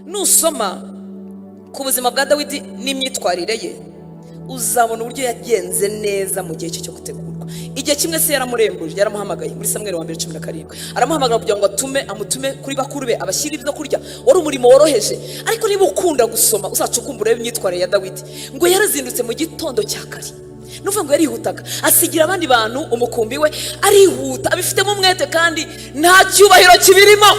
Nusoma ku buzima bwa Dawidi n'imyitwarire ye, uzabona uburyo yagenze neza mu gihe cye cyo gutegurwa. Igihe kimwe se yaramurembuje, yaramuhamagaye muri Samweli wa mbere 17, aramuhamagara kugira ngo amutume kuri bakuru be abashyire ibyo kurya. Wari umurimo woroheje, ariko niba ukunda gusoma uzacukumbure urebe imyitwarire ya Dawidi. Ngo yarazindutse mu gitondo cya kare, nuvuga ngo yarihutaga, asigira abandi bantu umukumbi we, arihuta abifitemo umwete kandi nta cyubahiro kibirimo.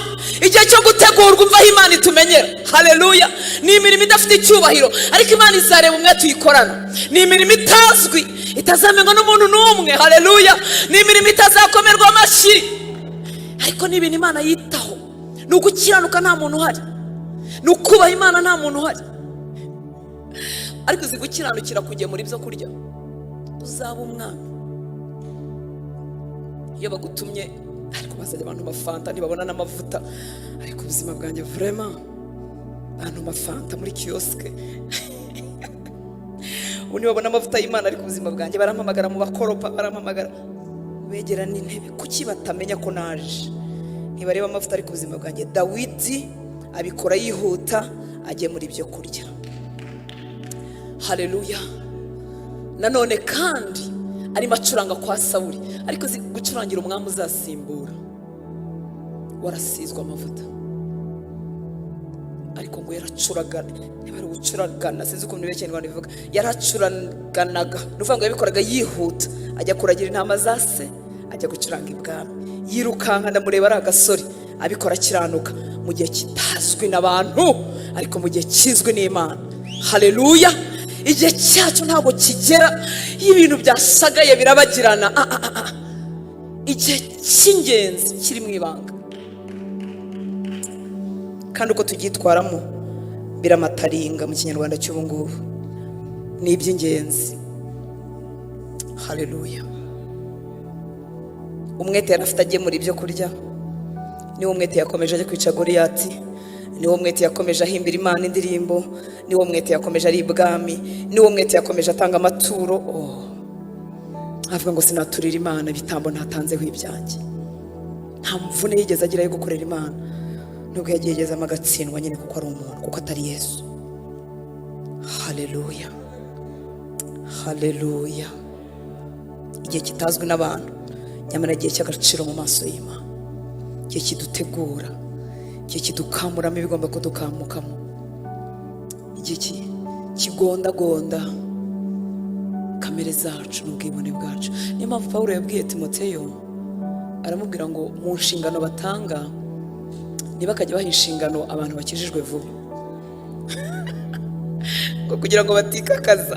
Igihe cyo gutegurwa, umva aho Imana itumenyera. Haleluya! Ni imirimo idafite icyubahiro, ariko Imana izareba umwete uyikorana. Ni imirimo itazwi, itazamenywa n'umuntu n'umwe. Haleluya! Ni imirimo itazakomerwa amashyi, ariko ni ibintu Imana yitaho. Ni ugukiranuka nta muntu uhari, ni ukubaha Imana nta muntu uhari. Ariko uzi gukiranukira kugemura ibyo kurya, uzaba umwami. Iyo bagutumye, ariko bazajya abantu bafanta ntibabona n'amavuta. Ariko ubuzima bwanjye, vraiment, abantu bafanta muri kiosque ubu ntibabona amavuta y'Imana. Ariko ubuzima bwanjye, barampamagara mu bakoropa, barampamagara begera n'intebe. Kuki batamenya ko naje? Ntibareba amavuta. Ariko ubuzima bwanjye, Dawidi abikora yihuta agemura ibyo kurya. Haleluya! Nanone kandi arimo acuranga kwa Sawuri. Ariko uzi gucurangira umwami uzasimbura warasizwe amavuta? Ariko ngo yaracuraga, niba ari ugucuragana, sinzi ukuntu Ikinyarwanda bivuga, yaracuraganaga. Ni ukuvuga ngo yabikoraga yihuta, ajya kuragira intama za se, ajya gucuranga ibwami, yirukanka. Ndamureba ari agasore, abikora akiranuka mu gihe kitazwi n'abantu, ariko mu gihe kizwi n'Imana. Haleluya! Igihe cyacu ntabwo kigera iyo ibintu byasagaye birabagirana. Ah, ah, ah, ah. Igihe cy'ingenzi kiri mu ibanga, kandi uko tubyitwaramo biramataringa mu Kinyarwanda cy'ubu ngubu. Ni iby'ingenzi. Haleluya! Umwete yari afite agemura ibyo kurya niwo mwete yakomeje ajya kwica Goriyati, niwo mwete yakomeje ahimbira Imana indirimbo, niwo mwete yakomeje ari ibwami, niwo mwete yakomeje atanga amaturo. Oh. Avuga ngo sinaturira Imana ibitambo ntatanzeho ibyanjye. Nta mvune yigeze agira yo gukorera Imana, nubwo yagiye agezamo agatsindwa nyine, kuko ari umuntu, kuko atari Yesu. Haleluya, haleluya! Igihe kitazwi n'abantu, nyamara igihe cy'agaciro mu maso y'Imana, igihe kidutegura, igihe kidukamuramo ibigomba kudukamukamo, igihe kigondagonda kamere zacu n'ubwibone bwacu. Niyo mpamvu Pawulo yabwiye Timoteyo, aramubwira ngo mu nshingano batanga ntibakajya baha inshingano abantu bakijijwe vuba, ngo kugira ngo batikakaza.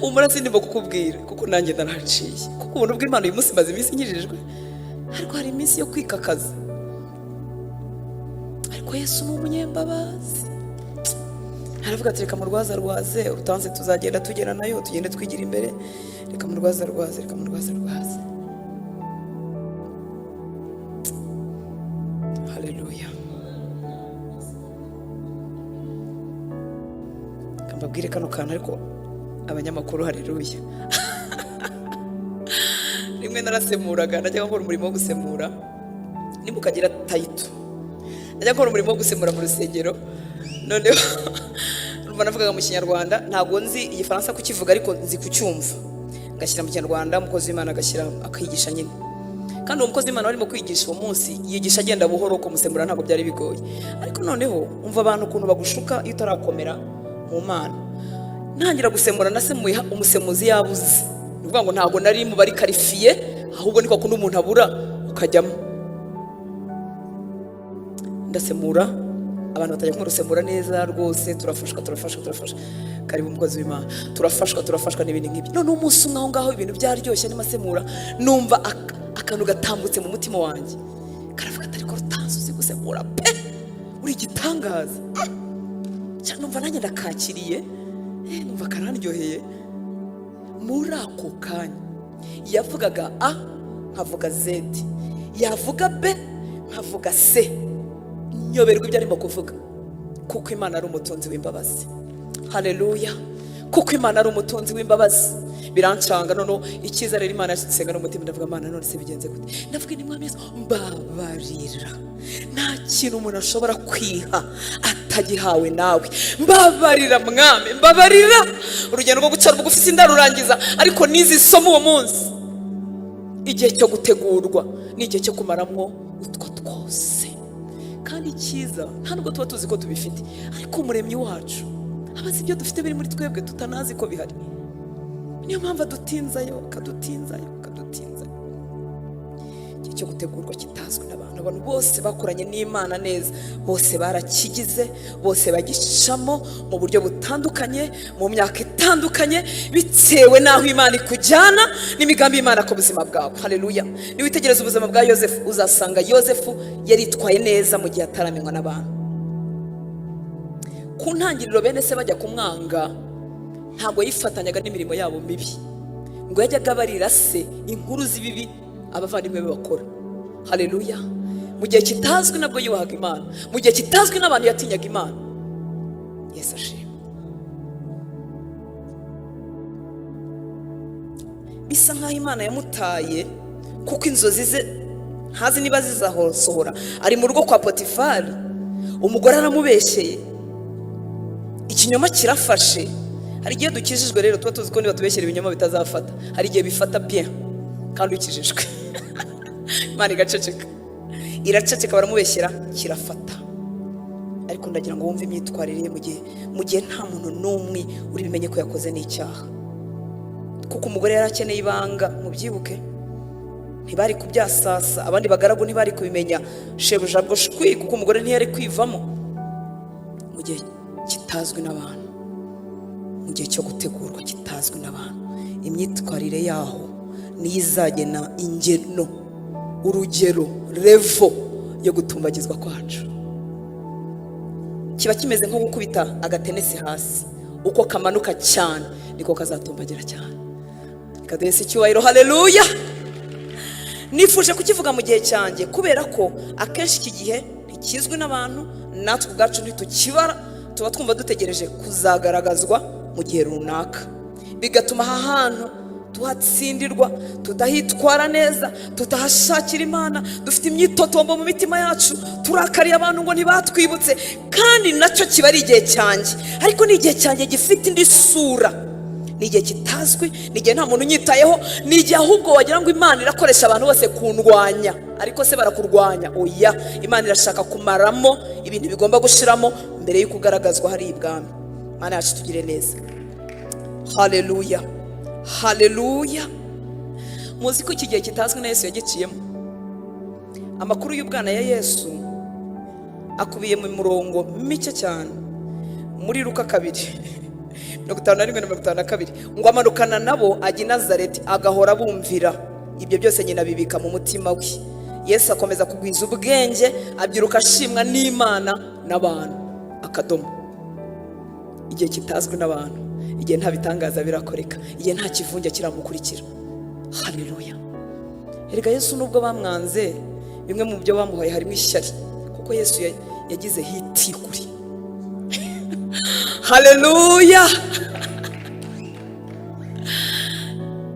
Umura sindimo kukubwira, kuko nanjye narahaciye, kuko ubuntu bw'Imana uyu munsi maze iminsi nkijijwe, ariko hari iminsi yo kwikakaza. Ariko Yesu ni umunyembabazi, aravuga ati: "Reka murwaza rwaze urutanze, tuzagenda tugera nayo, tugende twigira imbere. Reka murwaza rwaze, reka murwaza rwaze." Haleluya! Reka mbabwire kano kantu, ariko abanyamakuru, haleluya! Rimwe narasemuraga, najyaga nkora umurimo wo gusemura. Nimukagira title, najya nkora umurimo wo gusemura mu rusengero. Noneho urumva navugaga mu Kinyarwanda, ntabwo nzi Igifaransa kukivuga, ariko nzi kucyumva, ngashyira mu Kinyarwanda, umukozi w'Imana agashyira, akigisha nyine. Kandi uwo mukozi w'Imana warimo kwigisha uwo munsi yigisha agenda buhoro, kumusemura ntabwo byari bigoye. Ariko noneho umva abantu ukuntu bagushuka iyo utarakomera mu Mana. Ntangira gusemura, nasemuye umusemuzi yabuze. Ni ukuvuga ngo ntabwo nari mu bari qualifié, ahubwo niko kundi umuntu abura ukajyamo. Ndasemura, abantu batajya kumurusemura neza rwose, turafashwa, turafashwa, turafashwa, karibu umukozi w'Imana, turafashwa, turafashwa n'ibindi nk'ibyo. Noneho umunsi umwe aho ngaho ibintu byaryoshye, arimo asemura, numva akantu gatambutse mu mutima wanjye, karavuga ati: "Ariko Rutanzi, uzi gusemura pe, uri igitangaza." Numva nanjye ndakakiriye, numva karandyoheye. Muri ako kanya yavugaga A nkavuga Z, yavuga B nkavuga C, nyoberwa ibyo arimo kuvuga. Kuko Imana ari umutunzi w'imbabazi. Haleluya! Kuko Imana ari umutunzi w'imbabazi. Birancanga. Noneho icyiza rero, Imana yasenga n'umutima. Ndavuga: "Mana, none se bigenze gute?" Ndavuga ni: "Mwami Yesu, mbabarira. Nta kintu umuntu ashobora kwiha atagihawe nawe. Mbabarira, Mwami, mbabarira." Urugendo rwo guca bugufi sindarurangiza, ariko nize isomo uwo munsi. Igihe cyo gutegurwa ni igihe cyo kumaramwo utwo twose. Kandi icyiza, nta nubwo tuba tuzi ko tubifite, ariko Umuremyi wacu aba azi ibyo dufite biri muri twebwe tutanazi ko bihari. Niyo mpamvu adutinzayo, akadutinzayo, akadutinzayo. Igihe cyo gutegurwa kitazwi n'abantu. Abantu bose bakoranye n'Imana neza, bose barakigize, bose bagicamo mu buryo butandukanye, mu myaka itandukanye, bitewe n'aho Imana ikujyana n'imigambi y'Imana ku buzima bwawe. Haleluya! Niwitegereza ubuzima bwa Yosefu, uzasanga Yosefu yaritwaye neza mu gihe ataramenywa n'abantu. Ku ntangiriro, bene se bajya kumwanga, ntabwo yifatanyaga n'imirimo yabo mibi. Ngo yajyaga abarira se inkuru z'ibibi abavandimwe be bakora. Haleluya! Mu gihe kitazwi nabwo yubahaga Imana. Mu gihe kitazwi n'abantu yatinyaga Imana. Yesu ashimwe. Bisa nk'aho Imana yamutaye, kuko inzozi ze ntazi niba zizasohora. Ari mu rugo kwa Potifari, umugore aramubeshyeye, ikinyoma kirafashe. Hari igihe dukijijwe rero tuba tuzi ko niba tubeshyera ibinyoma bitazafata. Hari igihe bifata bien kandi ukijijwe, Imana igaceceka, iraceceka. Baramubeshyera, kirafata. Ariko ndagira ngo wumve imyitwarire ye mu gihe nta muntu n'umwe uri bumenye ko yakoze n'icyaha, kuko umugore yari akeneye ibanga. Mubyibuke, ntibari kubyasasa, abandi bagaragu ntibari kubimenya, shebuja bwo shwi, kuko umugore ntiyari kwivamo. Mu gihe kitazwi n'abantu, mu gihe cyo gutegurwa kitazwi n'abantu, imyitwarire yaho niyo izagena ingeno, urugero, level yo gutumbagizwa kwacu. Kiba kimeze nko gukubita agatenesi hasi: uko kamanuka cyane niko kazatumbagira cyane. Reka duhese icyubahiro. Haleluya! Nifuje kukivuga mu gihe cyanjye kubera ko akenshi iki gihe ntikizwi n'abantu, natwe ubwacu ntitukibara. Tuba twumva dutegereje kuzagaragazwa mu gihe runaka, bigatuma aha hantu tuhatsindirwa, tudahitwara neza, tutahashakira Imana, dufite imyitotombo mu mitima yacu, turakariye abantu ngo ntibatwibutse. Kandi nacyo kiba ari igihe cyanjye, ariko ni igihe cyanjye gifite indi sura. Ni igihe kitazwi, ni igihe nta muntu unyitayeho, ni igihe ahubwo wagira ngo Imana irakoresha abantu bose kundwanya. Ariko se barakurwanya? Oya, Imana irashaka kumaramo ibintu bigomba gushiramo mbere y'uko ugaragazwa hari ibwami. Imana yacu tugire neza. Haleluya, haleluya! Muzi ko iki gihe kitazwi na Yesu yagiciyemo. Amakuru y'ubwana ya Yesu akubiye mu murongo mike cyane muri Luka 2:51 na 52, ngo: "Amanukana nabo ajya i Nazareti, agahora bumvira. Ibyo byose nyina abibika mu mutima we. Yesu akomeza kugwiza ubwenge, abyiruka ashimwa n'Imana n'abantu." Akadomo. Igihe kitazwi n'abantu, igihe nta bitangaza birakoreka, igihe nta kivunge kiramukurikira. Haleluya! Erega Yesu nubwo bamwanze, bimwe mu byo bamuhaye harimo ishyari, kuko Yesu yagize hit kuri. Haleluya!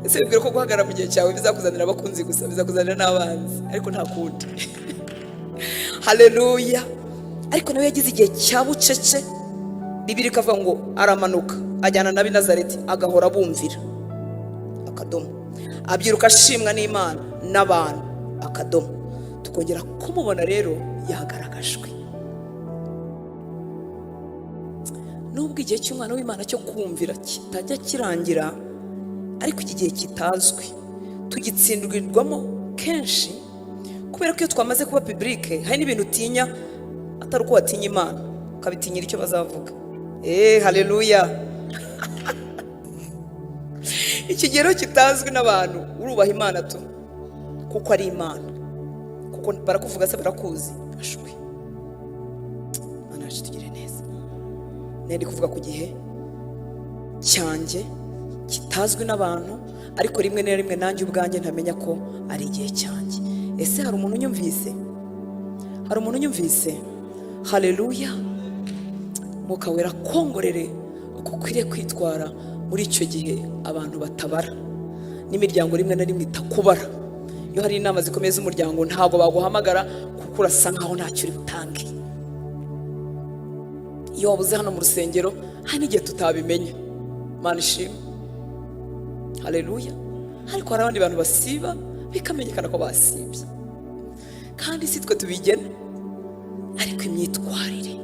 Ese bibwira ko guhagarara mu gihe cyawe bizakuzanira abakunzi gusa? Bizakuzanira n'abanzi, ariko nta kundi. Haleluya! Ariko nawe yagize igihe cya bucece. Bibiliya ikavuga ngo: "Aramanuka ajyana na b'i Nazareti, agahora bumvira." Akadomo. "Abyiruka ashimwa n'Imana n'abantu." Akadomo. Tukongera kumubona rero yagaragajwe. Nubwo igihe cy'umwana w'Imana cyo kumvira kitajya kirangira, ariko iki gihe kitazwi tugitsindirwamo kenshi, kubera ko iyo twamaze kuba public, hari n'ibintu utinya atari uko watinya Imana, ukabitinyira icyo bazavuga. Eee, haleluya! Ikigero kitazwi n'abantu, urubaha Imana tu kuko ari Imana, kuko barakuvuga se barakuzi? Ashwi. Imana yacu tugire neza. Nari kuvuga ku gihe cyanjye kitazwi n'abantu, ariko rimwe na rimwe nanjye ubwanjye ntamenya ko ari igihe cyanjye. Ese hari umuntu unyumvise? Hari umuntu unyumvise? Haleluya! Mwuka Wera kongorere uko ukwiriye kwitwara. Muri icyo gihe abantu batabara, n'imiryango rimwe na rimwe itakubara. Iyo hari inama zikomeye z'umuryango, ntabwo baguhamagara kuko urasa nkaho ntacyo uri butange. Iyo wabuze hano mu rusengero, hari n'igihe tutabimenya. Mana ishimwe, haleluya. Ariko hari abandi bantu basiba bikamenyekana ko basibye, kandi si twe tubigena. Ariko imyitwarire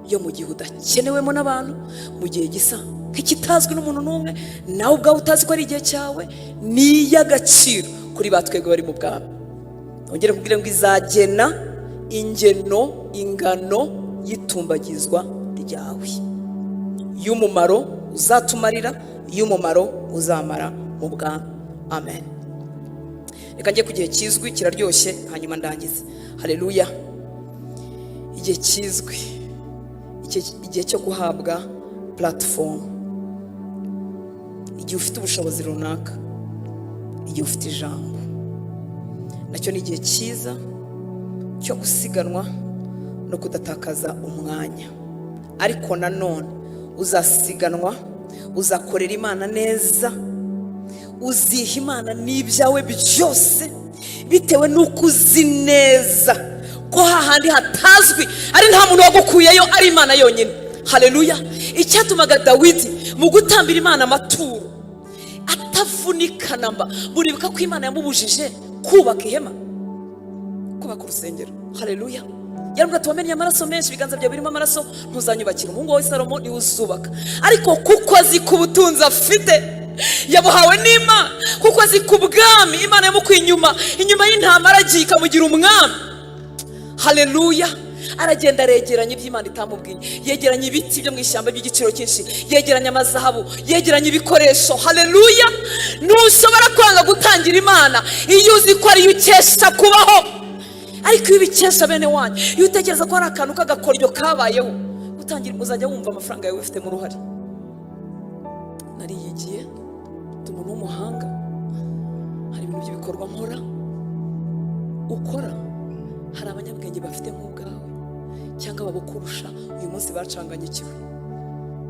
yo mu gihe udakenewemo n'abantu, mu gihe gisa nk'ikitazwi n'umuntu n'umwe, nawe ubwawe utazi ko ari igihe cyawe, ni iy'agaciro kuri ba twebwe bari mu bwami. Nongere kubwira ngo izagena ingeno, ingano y'itumbagizwa ryawe, y'umumaro uzatumarira, y'umumaro uzamara mu bwami. Amen. Reka njye ku gihe kizwi, kiraryoshye, hanyuma ndangize. Haleluya. Igihe kizwi, igihe cyo guhabwa platform, igihe ufite ubushobozi runaka, igihe ufite ijambo, nacyo ni igihe cyiza cyo gusiganwa no kudatakaza umwanya. Ariko nanone uzasiganwa, uzakorera Imana neza, uziha Imana n'ibyawe byose, bitewe n'uko uzi neza ko hahandi hatazwi ari nta muntu wagukuyeyo, ari Imana yonyine. Haleluya. Icyatumaga Dawidi mu gutambira Imana amaturo atavunika namba, muribuka ko Imana yamubujije kubaka ihema, kubaka urusengero. Haleluya. Yaramubwira ati: "Wamennye amaraso menshi, ibiganza byawe birimo amaraso, ntuzanyubakira. Umuhungu wawe Salomo niwe uzubaka." Ariko kuko azi ko ubutunzi afite yabuhawe n'Imana, kuko azi ku bwami Imana yamukuye inyuma, inyuma y'intama, aragiye ikamugira umwami. Haleluya. Aragenda aregeranya ibyo Imana itamubwiye, yegeranya ibiti byo mu ishyamba by'igiciro cyinshi, yegeranya amazahabu, yegeranya ibikoresho. Haleluya. Ntushobora kwanga gutangira Imana iyo uzi ko ariyo ukesha kubaho. Ariko iyo ubikesha bene wanyu, iyo utekereza ko hari akantu k'agakoryo kabayeho gutangira, uzajya wumva amafaranga yawe ufitemo uruhare. Nariyigiye, ndi umuntu w'umuhanga, hari ibintu by'ibikorwa nkora ukora, hari abanyabwenge bafite nk'ubwawe cyangwa babukurusha uyu munsi bacanganyikiwe.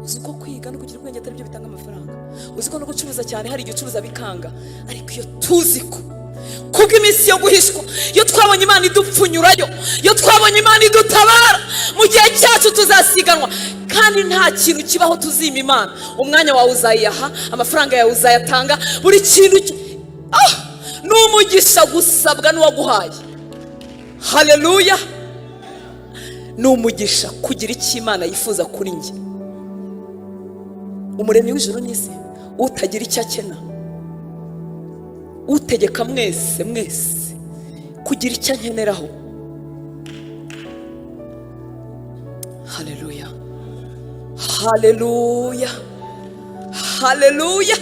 Uzi ko kwiga no kugira ubwenge atari byo bitanga amafaranga? Uzi ko no gucuruza cyane hari igihe ucuruza bikanga? Ariko iyo tuzi ko kubw'iminsi yo guhishwa, iyo twabonye Imana idupfunyurayo, iyo twabonye Imana idutabara mu gihe cyacu, tuzasiganwa kandi nta kintu kibaho tuzima Imana. Umwanya wawe uzayiyaha, amafaranga yawe uzayatanga, buri kintu ni umugisha gusabwa n'uwaguhaye. Haleluya. Ni umugisha kugira icyo Imana yifuza kuri njye. Umuremyi w'ijuru n'isi, utagira icyo akena, utegeka mwese mwese, kugira icyo ankeneraho. Haleluya, haleluya, haleluya.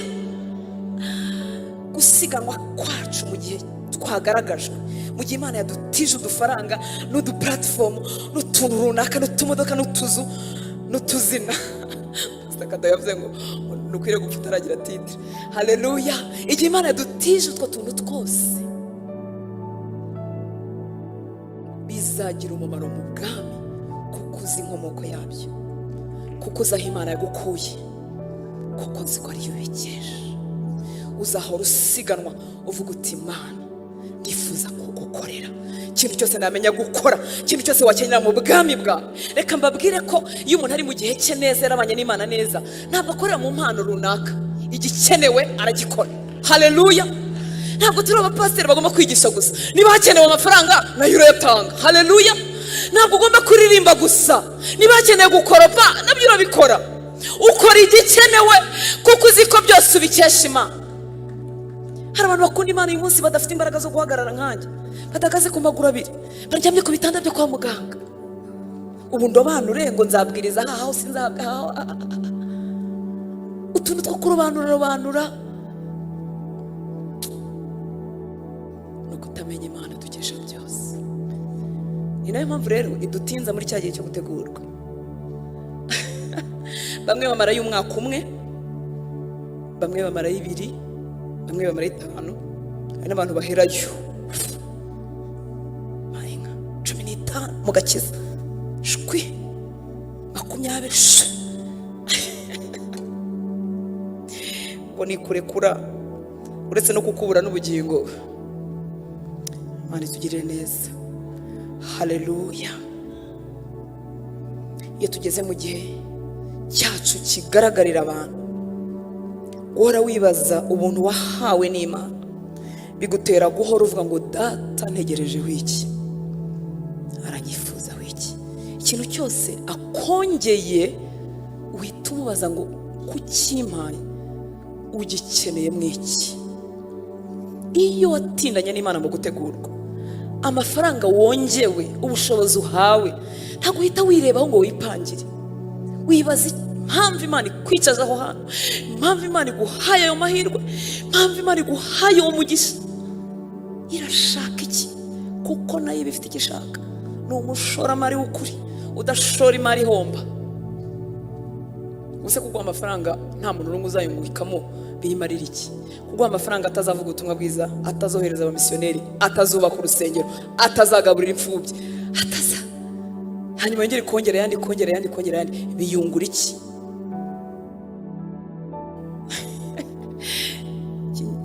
Gusiganwa kwacu mu gihe twagaragajwe, mu gihe Imana yadutije udufaranga n'uduplatform n'utuntu runaka n'utumodoka n'utuzu n'utuzina. Pastor Kado yavuze ngo ntukwiriye gupfa utaragira titre. Haleluya. Igihe Imana yadutije utwo tuntu twose, bizagira umumaro mu bwami, kuko uzi inkomoko yabyo, kuko uzi aho Imana yagukuye, kuko nzi ko ariyo ubikesha. Uzahora usiganwa uvuga uti: "Imana, ndifuza kugukorera ikintu cyose namenya gukora, ikintu cyose wakenera mu bwami bwawe." Reka mbabwire ko iyo umuntu ari mu gihe cye neza, yarabanye n'Imana neza, ntabwo akorera mu mpano runaka, igikenewe aragikora. Haleluya. Ntabwo turi abapasiteri bagomba kwigisha gusa. Niba hakenewe amafaranga, nayo urayatanga. Haleluya. Ntabwo ugomba kuririmba gusa. Niba hakenewe gukoropa, nabyo urabikora. Ukora igikenewe kuko uzi ko byose ubikesha Imana. Hari abantu bakunda Imana uyu munsi badafite imbaraga zo guhagarara nkanjye, badahagaze ku maguru abiri, baryamye ku bitanda byo kwa muganga. Ubu ndobanure ngo nzabwiriza aha, aho sinzabwa, utuntu two kurobanura robanura ni ukutamenya Imana dukesha byose. Ni nayo mpamvu rero idutinza muri cya gihe cyo gutegurwa. Bamwe bamarayo umwaka umwe, bamwe bamarayo 2, bamwe bamarayo 5. Hari n'abantu baherayo inka 15 mu gakiza, shwi 20, shwi. Ngo nikurekura, uretse no kukubura n'ubugingo. Imana itugirire neza. Haleluya. Iyo tugeze mu gihe cyacu kigaragarira abantu, guhora wibaza ubuntu wahawe n'Imana bigutera guhora uvuga ngo: "Data ntegerejeho iki? Aranyifuzaho iki?" Ikintu cyose akongeye, uhita umubaza ngo: "Kukimpaye ugikeneye mu iki?" Iyo watindanye n'Imana mu gutegurwa, amafaranga wongewe, ubushobozi uhawe, ntabwo uhita wirebaho ngo wipangire. Wibaza impamvu Imana ikwicaza aho hantu, impamvu Imana iguhaye ayo mahirwe, impamvu Imana iguhaye uwo mugisha. Irashaka iki? Kuko nayo iba ifite icyo ishaka. Ni umushoramari w'ukuri udashora imari ihomba. Use kuguha amafaranga nta muntu n'umwe uzayungukamo, biyimarira iki? Kuguha amafaranga atazavuga ubutumwa bwiza, atazohereza abamisiyoneri, atazubaka urusengero, atazagaburira imfubyi, ataza hanyuma yongere kongera ayandi, kongera ayandi, kongera ayandi, biyungura iki?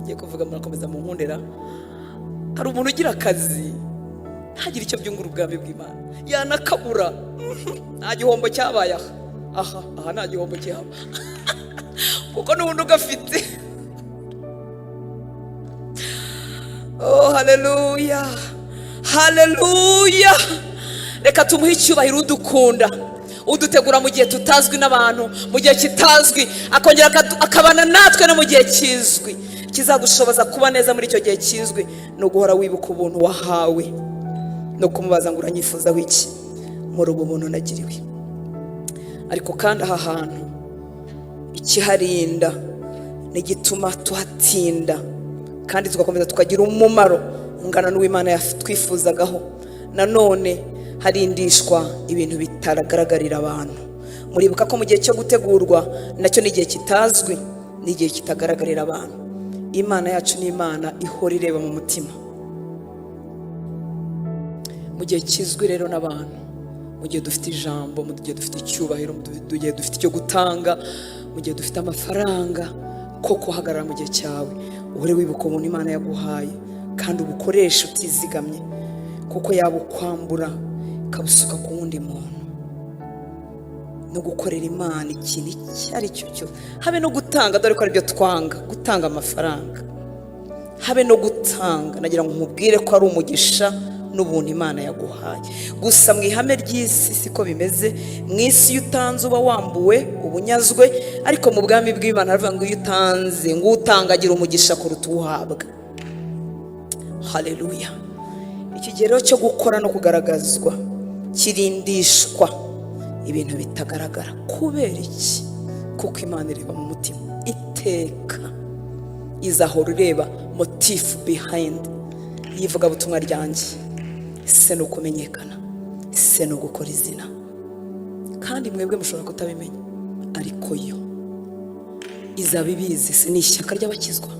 Ngiye kuvuga, murakomeza mu nkundera. Hari umuntu ugira akazi ntagire icyo byungura ubwami bw'Imana, yanakabura nta gihombo cyabaye. Aha aha aha nta gihombo kihaba, kuko n'ubundi ugafite. Oh, haleluya, haleluya! Reka tumuhe icyubahiro udukunda, udutegura mu gihe tutazwi n'abantu, mu gihe kitazwi, akongera akabana natwe no mu gihe kizwi. Kizagushoboza kuba neza muri icyo gihe kizwi ni uguhora wibuka ubuntu wahawe no kumubaza ngo: "Uranyifuzaho iki muri ubu buntu nagiriwe?" Ariko kandi aha hantu ikiharinda n'igituma tuhatinda kandi tugakomeza tukagira umumaro ungana n'uw'Imana twifuzagaho, nanone harindishwa ibintu bitagaragarira abantu. Muribuka ko mu gihe cyo gutegurwa nacyo ni igihe kitazwi, ni igihe kitagaragarira abantu. Imana yacu ni Imana ihora ireba mu mutima. Mu gihe kizwi rero n'abantu, mu gihe dufite ijambo, mu gihe dufite icyubahiro, mu gihe dufite icyo gutanga, mu gihe dufite amafaranga, ko guhagarara mu gihe cyawe, uhore wibuka ubuntu Imana yaguhaye kandi ubukoreshe utizigamye, kuko yabukwambura ikabusuka ku wundi muntu. No gukorera Imana ikintu icyo ari cyo cyose, habe no gutanga, dore ko aribyo twanga, gutanga amafaranga, habe no gutanga, nagira ngo nkubwire ko ari umugisha n'ubuntu Imana yaguhaye. Gusa mu ihame ry'isi siko bimeze. Mu isi iyo utanze uba wambuwe, ubunyazwe, ariko mu bwami bw'Imana haravuga ngo iyo utanze, ngo utanga agira umugisha kuruta uwuhabwa. Haleluya! Ikigero cyo gukora no kugaragazwa kirindishwa ibintu bitagaragara. Kubera iki? Kuko Imana ireba mu mutima. Iteka izahora ireba motive behind y'ivugabutumwa ryanjye. Se ni ukumenyekana? Se ni ugukora izina? Kandi mwebwe mushobora kutabimenya, ariko yo izaba ibizi. Se ni ishyaka ry'abakizwa?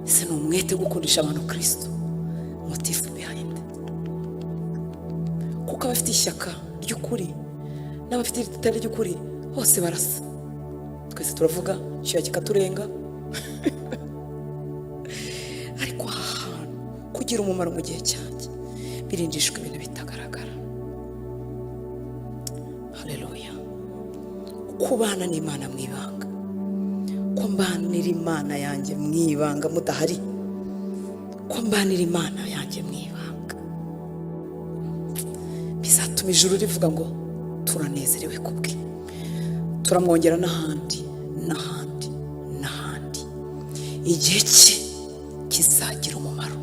Se ni umwete wo gukundisha abantu Kirisito? Motive behind. Kuko abafite ishyaka ry'ukuri n'abafite itari ry'ukuri bose barasa. Twese turavuga, icyuya kikaturenga. Ariko aha hantu kugira umumaro mu gihe cyanjye birindishwa ibintu bitagaragara. Haleluya! Kubana n'Imana mu ibanga, ko mbanira Imana yanjye mu ibanga mudahari, ko mbanira Imana yanjye mu ibanga, bizatuma ijuru rivuga ngo: "Turanezerewe kubwe, turamwongera n'ahandi, n'ahandi, n'ahandi." Igihe cye kizagira umumaro,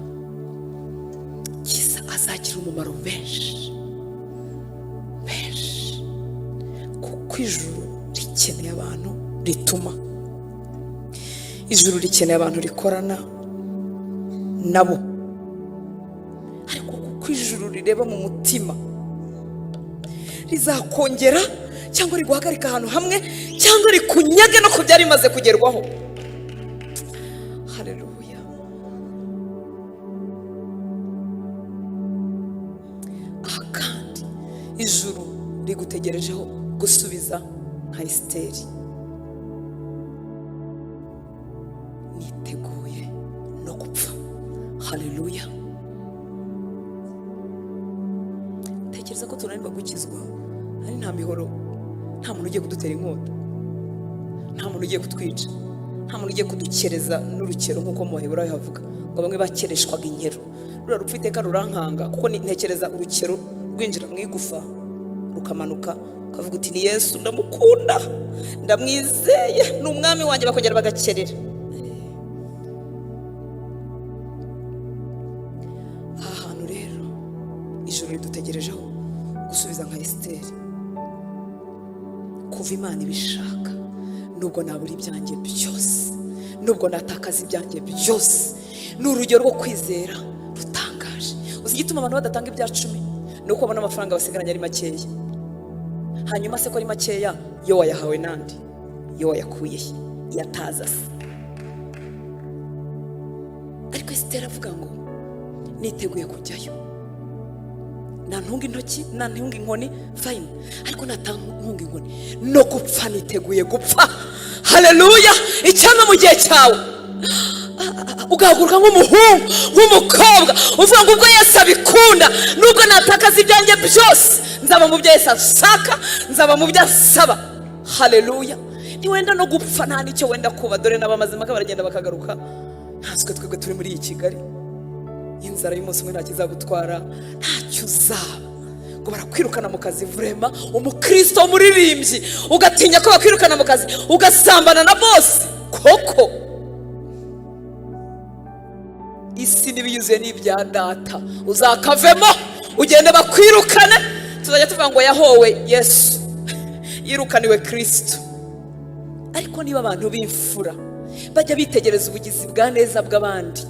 kiza azagira umumaro benshi benshi, kuko ijuru rikeneye abantu rituma, ijuru rikeneye abantu rikorana nabo. Ariko kuko ijuru rireba mu mutima, rizakongera cyangwa riguhagarika ahantu hamwe, cyangwa rikunyage no ku byari bimaze kugerwaho. Haleluya! Aha kandi ijuru rigutegerejeho gusubiza nka Esiteri. Niteguye no gupfa. Haleluya. Tekereza ko tunanirwa gukizwa ari nta mihoro, nta muntu ugiye kudutera inkota, nta muntu ugiye kutwica, nta muntu ugiye kudukereza n'urukero, nk'uko mu Baheburayo havuga ngo bamwe bakereshwaga inkero. Ruriya rupfu iteka rurankanga, kuko ntekereza urukero rwinjira mu igufa rukamanuka, ukavuga uti: "Ni Yesu, ndamukunda, ndamwizeye, ni umwami wanjye." Bakongera bagakerera. Aha hantu rero ijuru ridutegerejeho gusubiza nka Esiteri: "Kuva Imana ibishaka, nubwo nabura ibyanjye byose, nubwo natakaza ibyanjye byose." Ni urugero rwo kwizera rutangaje. Uzi igituma abantu badatanga ibya cumi? Ni uko babona amafaranga basigaranye ari makeya. Hanyuma se ko ari makeya, yo wayahawe nandi? Yo wayakuye he? Yataza se? Ariko Esiteri avuga ngo: "Niteguye kujyayo, nantunga intoki, nantunga inkoni, fine, ariko natantunga inkoni, no gupfa niteguye gupfa." Haleluya! Icyampa mu gihe cyawe ugahaguruka nk'umuhungu, nk'umukobwa, uvuga ngo: "Ubwo Yesu abikunda, nubwo natakaza ibyanjye byose, nzaba mu byo Yesu ashaka, nzaba mu byo asaba." Haleluya! Ntiwenda no gupfa, nta n'icyo wenda kuba. Dore n'abamazimaka baragenda bakagaruka. Ntanswe twebwe turi muri iyi Kigali, inzara y'umunsi umwe ntacyo izagutwara, ntacyo uzaba. Ngo barakwirukana mu kazi, vurema umukristo w'umuririmbyi ugatinya ko bakwirukana mu kazi, ugasambana na boss koko? Isi n'ibiyuzuye n'ibya Data. Uzakavemo ugende bakwirukane, tuzajya tuvuga ngo yahowe Yesu, yirukaniwe Kirisito. Ariko niba abantu b'imfura bajya bitegereza ubugizi bwa neza bw'abandi,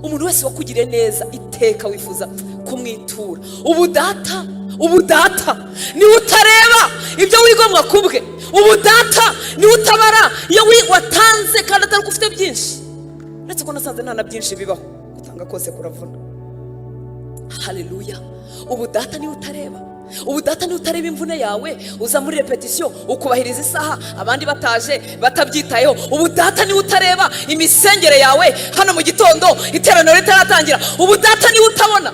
umuntu wese wakugiriye neza iteka wifuza kumwitura. Ubu Data, ubu Data niwe utareba ibyo wigomwa kubwe. Ubu Data niwe utabara iyo watanze kandi atari uko ufite byinshi, uretse ko nasanze nta na byinshi bibaho, gutanga kose kuravuna. Haleluya! Ubu Data niwe utareba, ubu Data niwe utareba imvune yawe, uza muri répétition ukubahiriza isaha abandi bataje batabyitayeho. Ubu Data niwe utareba imisengere yawe hano mu gitondo iteraniro ritaratangira. Ubu Data niwe utabona.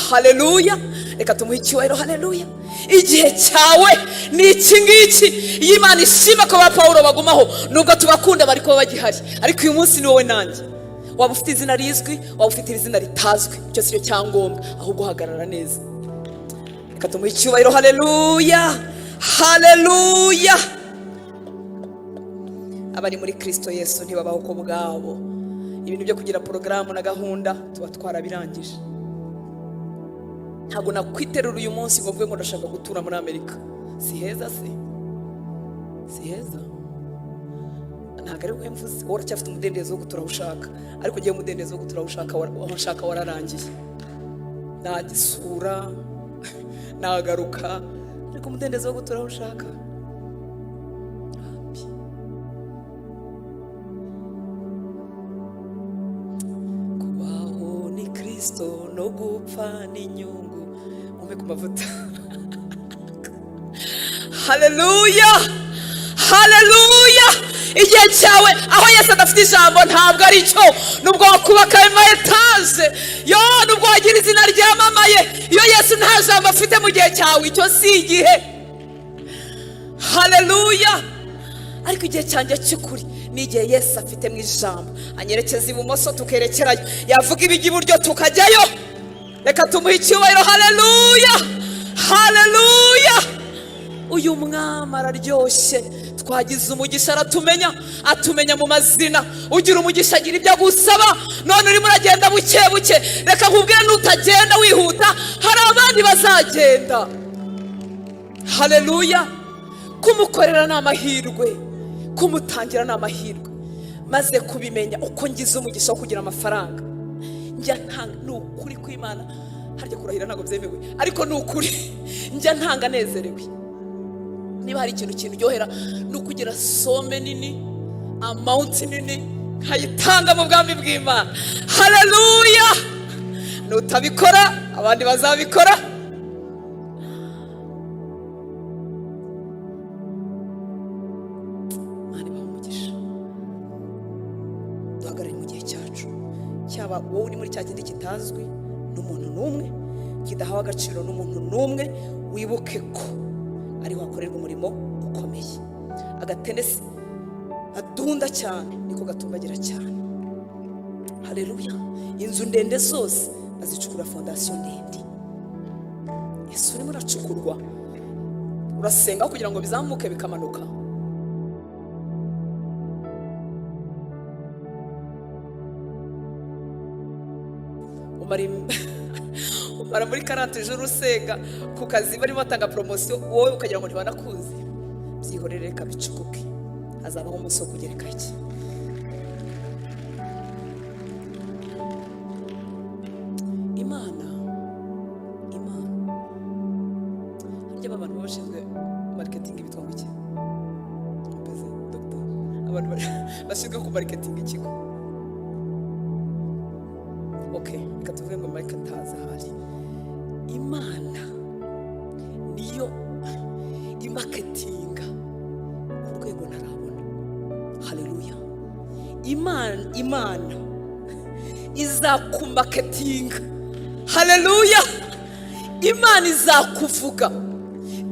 Haleluya! Reka tumuhe icyubahiro. Haleluya! Igihe cyawe ni iki ngiki. Iyo Imana ishima ko ba Pawulo bagumaho, nubwo tubakunda bari kuba bagihari, ariko uyu munsi ni wowe nanjye. Waba ufite izina rizwi, waba ufite izina ritazwi, icyo si cyo cyangombwa, ahubwo uhagarara neza. Reka tumuhe icyubahiro. Haleluya, haleluya! Abari muri Kirisito Yesu ntibabaho ku bwabo. Ibintu byo kugira porogaramu na gahunda tuba twarabirangije. Ntabwo nakwiterura uyu munsi ngo mvuge ngo ndashaka gutura muri Amerika. Si heza se? Si heza? Ntabwo ari wowe mvuze, wowe uracyafite umudendezo wo gutura aho ushaka, ariko ugiye umudendezo wo gutura aho ushaka aho nshaka wararangiye. Nagisura, nagaruka, ariko umudendezo wo gutura aho ushaka, wapi. Kubaho ni Kirisito, no gupfa ni inyungu. Mumpe ku mavuta. Haleluya, haleluya! Igihe cyawe aho Yesu adafite ijambo ntabwo ari cyo. Nubwo wakubaka ama étage yo, nubwo wagira izina ryamamaye, iyo Yesu nta jambo afite mu gihe cyawe, icyo si igihe. Haleluya! Ariko igihe cyanjye cy'ukuri ni igihe Yesu afite mu ijambo, anyerekeza ibumoso tukerekerayo, yavuga ibijya iburyo tukajyayo. Reka tumuhe icyubahiro. Haleluya, haleluya! Uyu mwami araryoshye. Twagize umugisha aratumenya, atumenya mu mazina. Ugira umugisha agira ibyo agusaba. None urimo uragenda buke buke, reka nkubwire, nutagenda wihuta hari abandi bazagenda. Haleluya! Kumukorera ni amahirwe, kumutangira ni amahirwe. Maze kubimenya uko ngize umugisha wo kugira amafaranga, njya ntanga. Ni ukuri kw'Imana, harya kurahira ntabwo byemewe, ariko ni ukuri, njya ntanga nezerewe. Niba hari ikintu kindyohera ni ukugira somme nini, amount nini, nkayitanga mu bwami bw'Imana. Haleluya! Nutabikora abandi bazabikora. Imana ibahe umugisha. Yaba wowe uri muri cya kindi kitazwi n'umuntu n'umwe, kidahawe agaciro n'umuntu n'umwe, wibuke ko ariho hakorerwa umurimo ukomeye. Agatenesi adunda cyane niko gatumbagira cyane. Haleluya! Inzu ndende zose bazicukura fondasiyo ndende. Yesu, urimo uracukurwa, urasenga kugira ngo bizamuke bikamanuka. Umara muri 40 jours usenga ku kazi, barimo batanga promotion, wowe ukagira ngo ntibanakuzi. Byihorere, reka bicukuke, hazabaho umunsi wo kugereka iki. Imana harya aba bantu baba bashinzwe marketing bitwa ngo iki? Mbese doctor, abantu bashinzwe ku marketing ikigo, okay, reka tuvuge ngo marketers ahari. Imana niyo imarketinga ku rwego ntarabona. Haleluya! Imana izakumarketinga. Haleluya! Imana izakuvuga.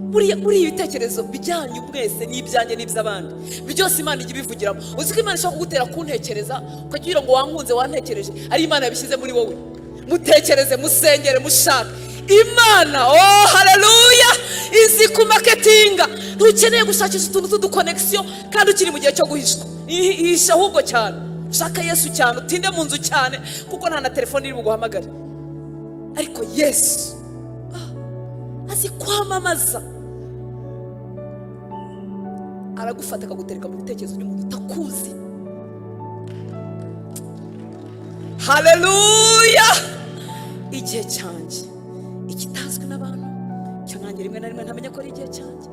Buriya ibitekerezo byanyu mwese n'ibyanjye n'iby'abandi byose, Imana ijya ibivugiramo. Uzi ko Imana ishobora kugutera kuntekereza, ukagira ngo wankunze, wantekereje, ari Imana yabishyize muri wowe? Mutekereze, musengere, mushake Imana. Oh, haleluya! Izi kumarketinga. Ntukeneye gushakisha utuntu tw'uduconnexion kandi ukiri mu gihe cyo guhishwa. Ihisha ahubwo cyane, ushaka Yesu cyane, utinde mu nzu cyane, kuko nta na telefone iri buguhamagare. Ariko Yesu azi kwamamaza. Aragufata akagutereka mu bitekerezo by'umuntu utakuzi. Haleluya! Igihe cyanjye, ikitazwi n'abantu, cyo nanjye rimwe na rimwe ntamenya ko ari igihe cyanjye.